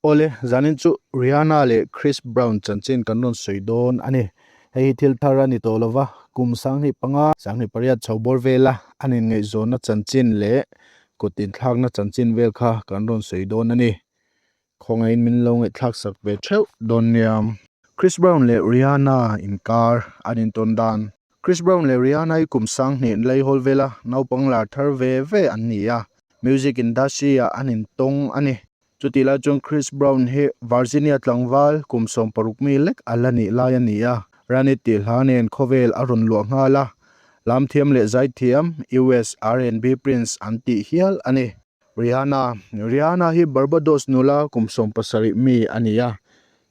Awle, zanin chu Rihanna leh Chris Brown chanchin kan rawn sawi dawn a ni. Hei hi thil thar a ni tawh lova, kum 2005, 2008 chho bawr vela an inngaihzawnna chanchin leh kut inthlakna chanchin vel kha kan rawn sawi dawn a ni. Khawngaihin min lo ngaihthlak sak ve theuh dawn nia. Chris Brown leh Rihanna inkar an intawn dan. Chris Brown leh Rihanna hi kum 2000 laihawl vela naupang lar thar ve ve an ni a, music industry ah an intawng a ni. Chutih lai chuan Chris Brown hi Virginia tlangval kum 16 mi lek a la nih lai a ni a, Run It tih hla nen khawvel a rawn luah nghal a, lamthiam leh zaithiam US R&B Prince an tih hial a ni. Rihanna Rihanna hi Barbados nula kum 17 mi a ni a,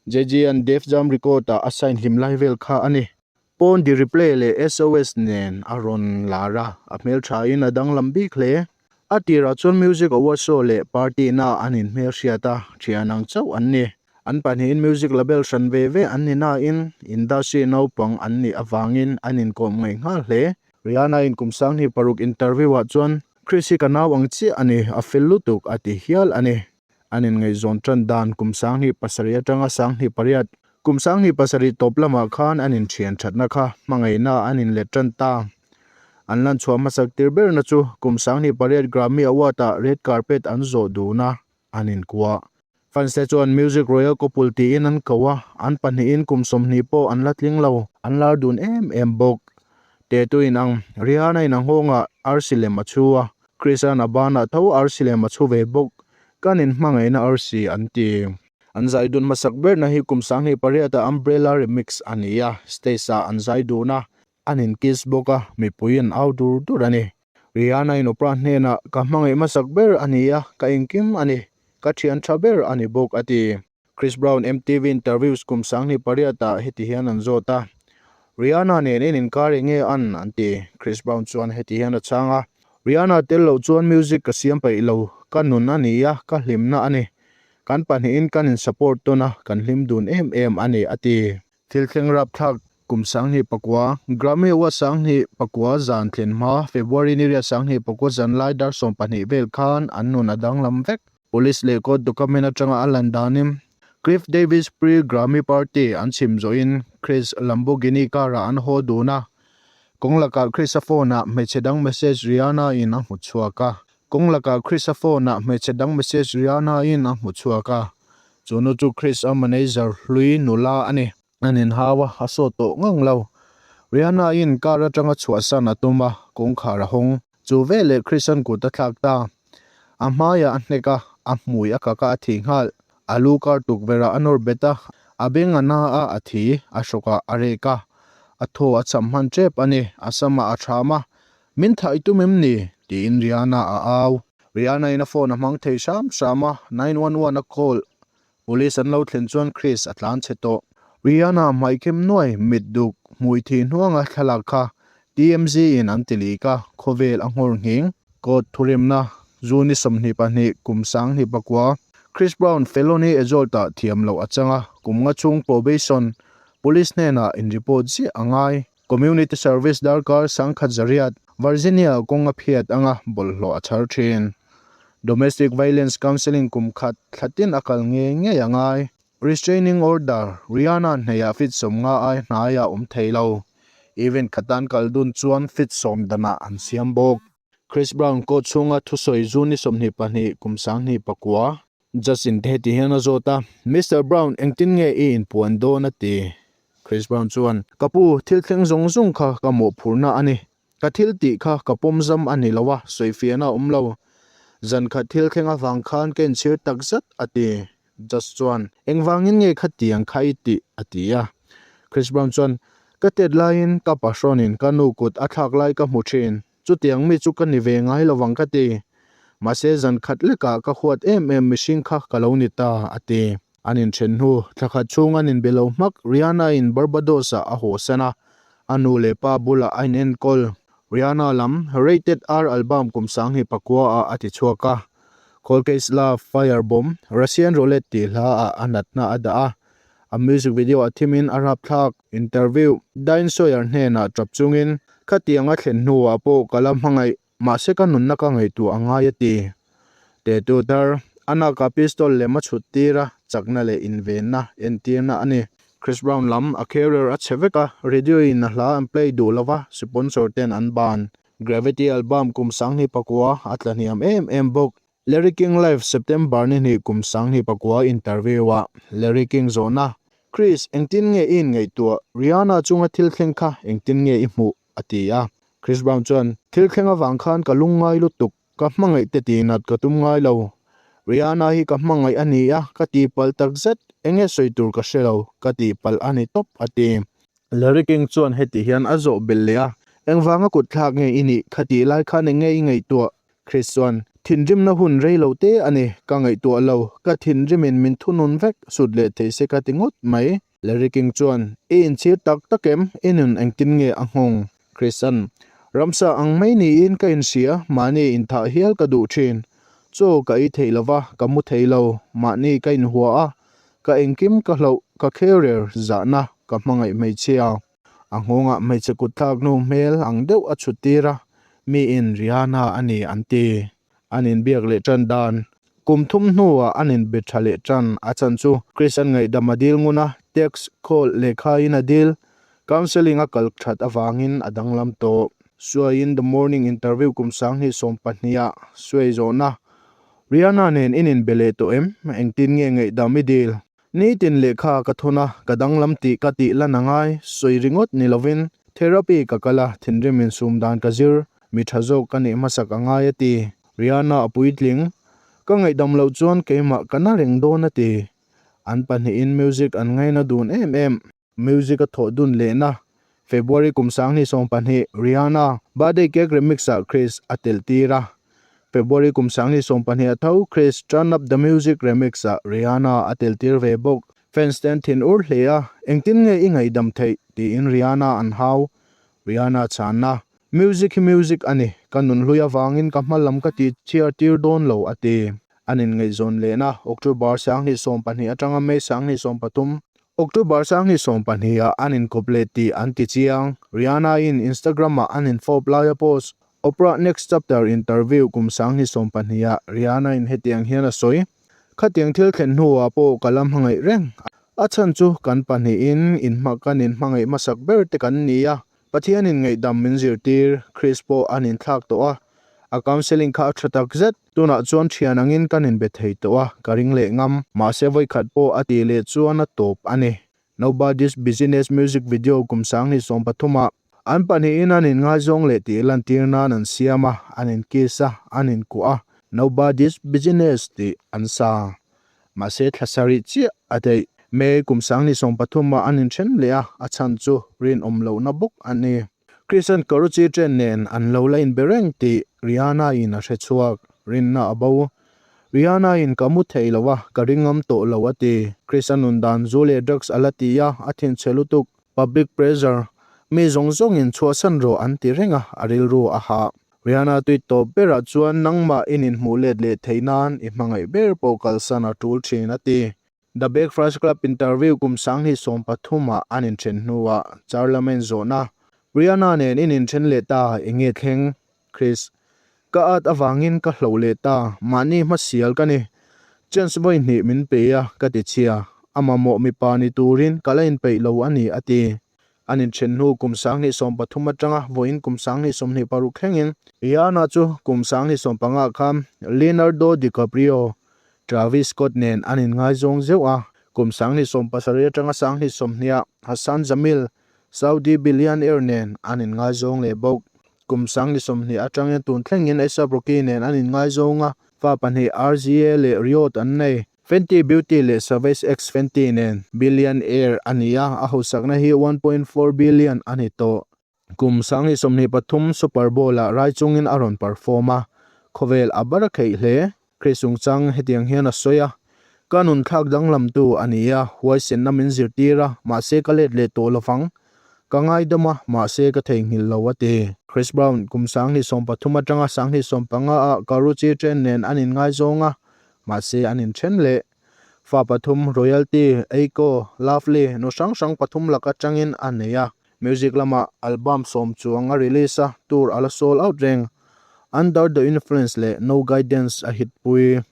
Jay-Z an Def Jam record ah a sign hlim lai vel kha a ni. Pawn The Replay leh SOS nen a rawn lar a, a hmelthain a danglam bik hle. A tirah chuan music award show leh party na an inhmelhriat a, thian ang chauh an ni. An pahnihin music label hran ve ve an ni nain industry naupang an nih avangin an inkawm ngaih nghal hle. Rihanna in kum 2006 interview ah chuan, Chris hi ka nau ang chiah a ni, a fel lutuk a ti hial a ni. An inngaihzawn tan dan kum 2007 atanga 2008, kum 2007 tawp lamah khan an inthian thatna kha hmangaihna an inlet tan ta. An lan chhuah hmasak tir berna chu kum 2008 Grammy Award ah red carpet an zawh dun a, an inkuah. Fans te chuan Music Royal Couple tiin an ko a, an pahnihin kum 20 pawh an la tling lo, an lar dun em em bawk. Tetu in ang, Rihanna in a nghawngah arsi lem a chhu a, Chris-a'n a banah tho arsi lem a chhu ve bawk, kan inhmangaihna arsi an ti. An zai dun hmasak berna hi kum 2008 ah Umbrella Remix a ni a, stage ah an zai dun a, An in kiss bawk a, mipui an au dur dur a ni. Rihanna in Oprah hnenah, Ka hmangaih hmasak ber a ni a, ka engkim a ni. Ka thian tha ber a ni bawk, a ti. Chris Brown MTV Interviews kum 2008 ah heti hian an zawt a, Rihanna nen in inkar eng nge an? an ti. Chris Brown chuan heti hian a chhang a, Rihanna tel loh chuan music ka siam peih lo, ka nun a ni a, ka hlimna a ni. Kan pahnihin kan in support tawn a, kan hlim dun em em a ni, a ti. Thil thleng rapthlak kum 2009, Grammy Award 2009 zan thlen hma, February ni riat 2009 zan lai dar 12 vel khan an nun a danglam vek. Police leh court document atanga a lan danin Cliff Davis pre-Grammy party an chhim zawhin Chris Lamborghini car-ah an haw dun a. Kawng lakah Chris-a phone-ah hmeichhe dang message Rihanna in a hmu chhuak a. Kawng lakah Chris-a phone-ah hmeichhe dang message Rihanna-in a hmu chhuak a. Chu nu chu Chris-a manager hlui nula a ni. An inhau a, a sawt tawh ngang lo. Rihanna-in car atanga chhuahsan a tum a, kawngkhar a hawng. Chu veleh Chris-a'n kut a thlak ta. A hmaiah a hnek a, a hmui a kak a, a thi nghal. A lu car tukverh-ah a nawr bet a, a beng a na a, a thi, a hrawkah a rek a. A thaw a cham hman tep a ni, a samah a thram a, Min thah i tum em ni? tiin Rihanna a au. Rihanna in a phone a hmang thei hram hram a, 911 a call. Police an lo thlen chuan Chris a tlan chhe tawh. Rihanna hmai khem nuai, mit duk, hmui thih hnuanga thlalak kha TMZ in an ti lik a, khawvel a nghawr nghing. Court thuremna, June ni 22, kum 2009, Chris Brown felony assault ah thiam loh a chang a, kum nga chhung probation, police hnenah in report ziah a ngai. Community Service darkar 10,100, Virginia kawng a phiat anga bawlhhlawh a chhar thin. Domestic Violence Counselling kum khat thlatin a kal ngei ngei a ngai. Restraining Order, Rihanna hneiah fit 50 ai hnaiah awm thei lo. Event khatan kal dun chuan fit 10 danah an siam bawk. Chris Brown court chhunga thusawi June ni 22 kum 2009. Justin te heti hian a zawt a, Mister Brown, engtin nge i inpuan dawn? a ti. Chris Brown chuan, Ka pu, thil thleng zawng zawng kha ka mawhphurhna a ni. Ka thil tih kha ka pawmzam a ni lo a, sawifiahna a awm lo. Zan khat thil thleng avang khan ka inchhir tak zet, a ti. Just chuan, Engvangin nge khatiang kha i tih? a ti a. Chris Brown chuan, Ka tet laiin ka pahrawnin ka nu kut a thlak lai ka hmu thin. Chutiang mi chu ka ni ve ngai lo vang ka ti. Mahse zan khat lekah ka huat em em mihring kha ka lo ni ta, a ti. An inthen hnu, thla khat chhung an inbe lo hmak, Rihanna in Barbados ah a haw san a, a nu leh pa bulah a inenkawl. Rihanna lam Rated R album kum 2009 ah a ti chhuak a. Cold Case Love, Fire Bomb, Russian Roulette tih hla ah a natna a dah a. A music video a thimin a rapthlak. Interview, Diane Sawyer hnenah tap chungin, Khatiang a thlen hnuah pawh ka la hmangaih, mahse ka nunna ka ngaihtuah a ngai a ti. Tetu tar, A nakah pistol lem a chhut tir a, chakna leh invenna entirna a ni. Chris Brown lam a career a chhe vek a, radio in a hla an play duh lova, sponsor ten an ban. Gravity album kum 2009 a tla hniam em em bawk. Larry King Live September ni hnih kum 2009 interview ah Larry King zawhna, Chris, engtin nge i inngaihtuah? Rihanna chunga thil thleng kha engtin nge i hmuh? a ti a. Chris Brown chuan, Thil thleng avang khan ka lungngai lutuk, ka hmangaih te tihnat ka tum ngai lo. Rihanna hi ka hmangaih a ni a, ka tihpalh takzet, enge sawi tur ka hre lo, ka tihpalh a ni tawp, a ti. Larry King chuan heti hian a zawh belh leh a, Engvanga kut thlak nge i nih? Khatih lai khan eng nge i ngaihtuah? Chris chuan, Thinrimna hun rei lo te a ni, ka ngaihtuah lo, ka thinrimin min thunun vek, sut leh thei se ka ti ngawt mai. Larry King chuan, I inchhir tak tak em? I nun engtin nge a nghawng? Chris-a'n, Ramsa ang mai niin ka inhria, mahni inthah hial ka duh thin. Chaw ka ei thei lo va, ka mu thei lo, mahni ka inhua a, ka engkim ka hloh, ka career zahna ka hmangaih hmeichhia. A nghawngah hmeichhe kutthlak hnu hmel ang deuh a chhut tir a, miin Rihanna a ni an ti. An inbiak leh tan dan. Kum thum hnuah an inbe tha leh tan. A chan chu Christian ngaihdam a dil ngun a, text, call, lehkhain a dil. Counselling a kal that avangin a danglam tawh. Suaiin The Morning Interview kum 2020 ah suai zawhna, Rihanna nen in inbe leh tawh em? Engtin nge ngaihdam i dil? Nitin lehkha ka thawn a, ka danglam tih ka tih lan a ngai, sawi ringawt ni lovin therapy ka kal a, thinrim insum dan ka zir, mi tha zawk ka nih hmasak a ngai a ti. Rihanna a puitling, ka ngaihdam loh chuan keimah ka na reng dawn a ti. An pahnihin music an ngaina dun em em. Music a thawh dun lehna February kum 2020 Rihanna Birthday Cake Remix ah Chris a telh tir a. February kum 2020 a tho Chris Turn Up The Music Remix ah Rihanna a telh tir ve bawk. Fans te an thin ur hle a, engtin nge i ngaihdam theih? tiin Rihanna an hau. Rihanna chhanna, Music hi music a ni, ka nunhlui avangin ka hma lam ka ti chhiar tir dawn lo a ti. An inngaihzawn lehna October 2020 atanga May 2023 October 2020 ah an inkawp leh tih an ti chiang. Rihanna-in Instagram-ah an infawp lai a post. Oprah Next Chapter interview kum 2020 ah Rihanna-in hetiang hian a sawi, Khatiang thil thlen hnuah pawh ka la hmangaih reng. A chhan chu kan pahnihin inhma kan inhmangaih hmasak ber te kan ni a, Pathianin ngaihdam min zirtir, Chris pawh an inthlak tawh a, a counselling kha a tha tak zet. Tunah chuan thian angin kan inbe thei tawh a, ka ring leh ngam. Mahse vawikhat pawh a tih leh chuan a tawp a ni. Nobody's Business music video kum 2013 ah an pahnihin an inngaizawng leh tih lantir nan an siam a, an inkiss a, an inkuah a, Nobody's Business tih an sa. Mahse thla sarih chiah a daih. May kum 2013 ah an inthen leh a, a chhan chu rinawm lohna bawk a ni. Christian Karuchi chen nen an lo la inbe reng tih Rihanna-in a hre chhuak. Rinna a bo. Rihanna-in ka mu thei lo a, ka ring ngam tawh lo a ti. Chris-a nun dan zu leh drugs a la ti a, a thinchhe lutuk. Public pressure, mi zawng zawngin chhuahsan rawh an ti reng a, a rilru a hah. Rihanna tui tawp berah chuan nangmah in inhmuh let leh theih nan i hmangaih ber pawh kalsan a tul thin a ti. The Breakfast Club interview kum 2013 ah an inthen hnuah Charlamagne zawhna, Rihanna nen in inthen leh ta, eng nge thleng? Chris, Ka at avangin ka hloh leh ta, mahni hmasial ka ni. Chance vawi hnih min pe a, ka ti chhia. A mamawh mipa ni turin ka la inpeih lo a ni, a ti. An inthen hnu kum 2013 atanga vawiin kum 2026 thlengin Rihanna chu kum 2015 khan Leonardo DiCaprio Travis Scott nen an inngaizawng zeuh a, kum 2017 atanga 2020 ah Hassan Jameel, Saudi billionaire nen an inngaizawng leh bawk. Kum 2020 atangin tun thlengin A$AP Rocky nen an inngaizawng a, fa pahnih RZA leh Riot an nei. Fenty Beauty leh Savage X Fenty nen billionaire a ni a, a hausakna hi 1.4 billion a ni tawh. Kum 2023 Super Bowl-ah rai chungin a rawn perform a, khawvel a bar a kheih hle. Chris chungchang hetiang hian a sawi a, Ka nun thlak danglamtu a ni a, huaisenna min zirtir a, mahse ka let leh tawh lovang. Ka ngaidam a, mahse ka theihnghilh lo a ti. Chris Brown kum 2013 atanga 2015 ah Karrueche Tran nen an inngaizawng a, mahse an inthen leh. Fa pathum Royalty, Aiko, Lovely nu hrang hrang pathum lak atangin a nei a. Music lamah album sawm chuang a release a, tour a la sold out reng. Under the Influence leh No Guidance a hit pui.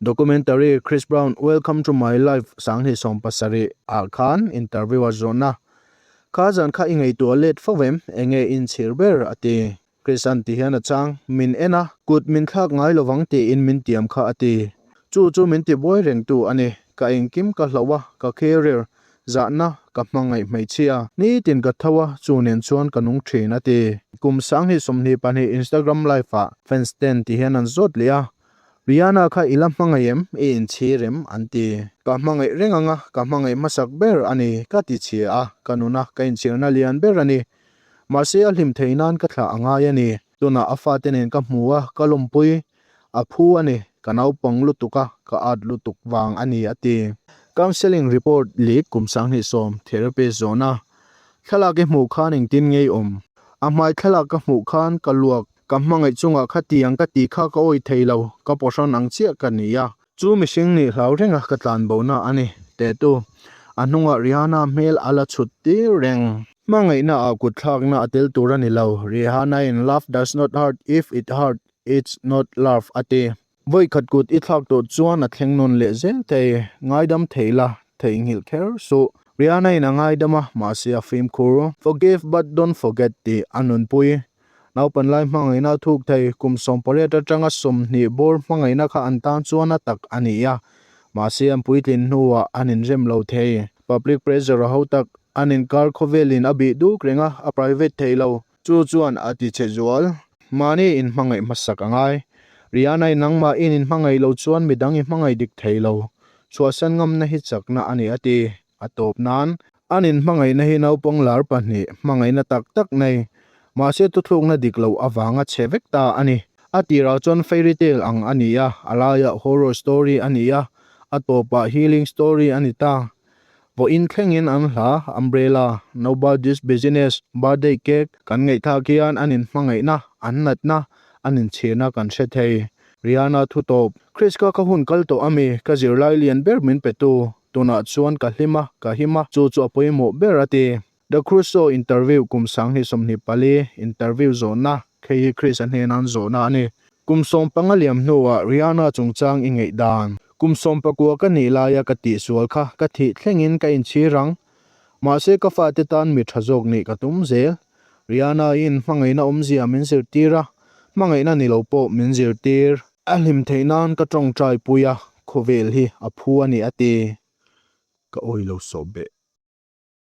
Documentary Chris Brown Welcome to My Life 2017 ah khan interview a zawhna, Kha zan kha i ngaihtuah let fo em? Enge inchhir ber? a ti. Chris an ti hian a chang, Min en a, kut min thlak ngai lovang tiin min tiam kha a ti. Chu chu min ti buai rengtu a ni. Ka engkim ka hloh a, ka career, zahna, ka hmangaih hmeichhia. Nitin ka tho a, chu nen chuan ka nung thin a ti. Kum 2022 Instagram live ah fans ten ti hian an zawt leh a, Rihanna kha i la hmangaih em? I inchhir em? An ti. Ka hmangaih reng ang a, ka hmangaih hmasak ber a ni, ka ti chhia a, ka nuna ka inchhirna lian ber a ni. Mahse a hlim thei nan ka thlah a ngai a ni. Tunah a fate nen ka hmu a, ka lawmpui a phu a ni, ka naupang lutuk a, ka at lutuk vang a ni, a ti. Counselling report leak kum 2010 therapist zawhna thlalak i hmuh khan engtin ngei awm? A hmai thlalak ka hmuh khan ka luak Ka hmangaih chungah kha ti ang ka tih kha ka awih thei lo, ka pawhrawn ang chiah ka ni a. Chu mihring nih hlau renga ka tlan bona a ni, tehtu. A hnungah Rihanna hmel a la chhut tir reng. Hmangaihna ah kut thlakna a tel tur a ni lo, Rihanna in love does not hurt, if it hurt, it's not love a ti. Vawi khat kut i thlak tawh chuan a thleng nawn leh zel thei, ngaidam thei la, theihnghilh kher suh. Rihanna in a ngaidam a, mahse a fimkhur. Forgive but don't forget tih a nunpui. Naupan lai hmangaihna a thuk thei, kum 18 atanga 20 bawr hmangaihna kha an tan chuan a tak a ni a, mahse an puitlin hnuah an inrem lo thei. Public pressure a ho tak, an inkar khawvelin a bih duk reng a, a private thei lo. Chu chuan a ti che zual. Mahni inhmangaih hmasak a ngai. Rihanna-i nangmah in inhmangaih lo chuan midang i hmangaih dik thei lo. Chhuahsan ngamna hi chakna a ni a ti. A tawp nan, an inhmangaihna hi naupang lar pahnih hmangaihna tak tak nei. Mahse thuthlukna dik loh avanga chhe vek ta a ni. A tirah chuan fairy tale ang a ni a, a laiah horror story a ni a, a tawpah healing story a ni ta. Vawiin thlengin an hla, Umbrella, Nobody's Business, Birthday Cake, kan ngaihthlak hian an inhmangaihna, an natna, an inchhirna kan hre thei. Rihanna thu tawp, Chris ka ka hun kal tawh ami, ka zirlai lian ber min petu, tunah chuan ka hlim a, ka him a, chu chu a pawimawh ber a ti. The Crusoe interview kum 2024 interview zawhna, Hei hi Chris a hnenan zawhna a ni. Kum 15 liam hnuah Rihanna chungchang i ngeih dan. Kum 19 ka nih laia ka tihsual kha ka thih thlengin ka inchhir ang. Mahse ka fate tan mi tha zawk nih ka tum zel. Rihanna-in hmangaihna awmzia min zirtir a, hmangaihna ni lo pawh min zirtir. A hlim theih nan ka tawngtai pui a, khawvel hi a phu a ni a ti. Ka awilo sawh beh.